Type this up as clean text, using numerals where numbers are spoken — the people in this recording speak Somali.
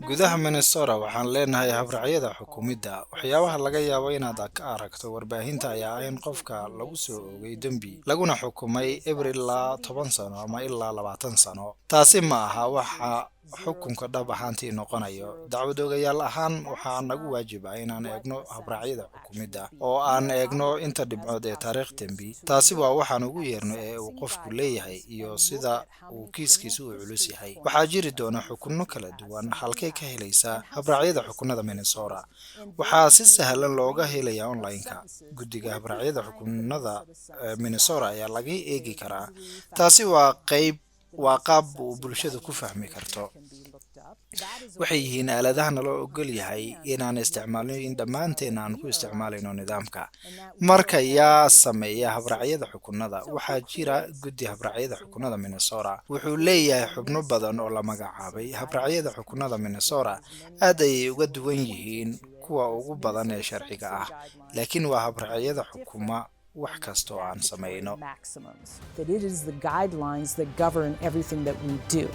Gudaha Minnesota waxaan leenahay habraacyada xukumidda. Waxyaabaha laga yaabo inaad ka aragto warbaahinta ayaa ah in qofka lagu soo oogay dembi, laguna xukumay 0 ilaa 10 sano ama ilaa 20 sano. Taasi ma aha waxa xukunka dhab ahaantii noqonayo. Dacwad oogayaal ahaan, waxaa nagu waajib ah inaan eegno habraacyada xukumidda oo aan eegno inta dhibcood ee taariikh dembi. Taasi waa waxaan ugu yeerno ee uu qofku leeyahay iyo sida uu kiiskiisu u culus yahay. Waxaa jiri doona xukunno kala duwan. Halkee ka helaysaa habraacyada xukunada Minnesota? Waxaa si sahlan looga helayaa online-ka. Guddiga Habraacyada Xukunada Minnesota ayaa laga eegi karaa. Taasi waa qayb waa qaab uu bulshadu ku fahmi karto. Waxay yihiin aaladaha naloo ogol yahay inaan isticmaalno in dhammaanteen aan ku isticmaalayno nidaamka. Marka, yaa sameeya habraacyada xukunada? Waxaa jira Guddi Habraacyada Xukunada Minnesota. Wuxuu leeyahay xubno badan oo la magacaabay. Habraacyada xukunada Minnesota aad ayay uga duwan yihiin kuwa ugu badan ee sharciga ah, laakiin waa habraacyada xukuma wax kasta oo aan samayno. Maximums. That it is the guidelines that govern everything that we do.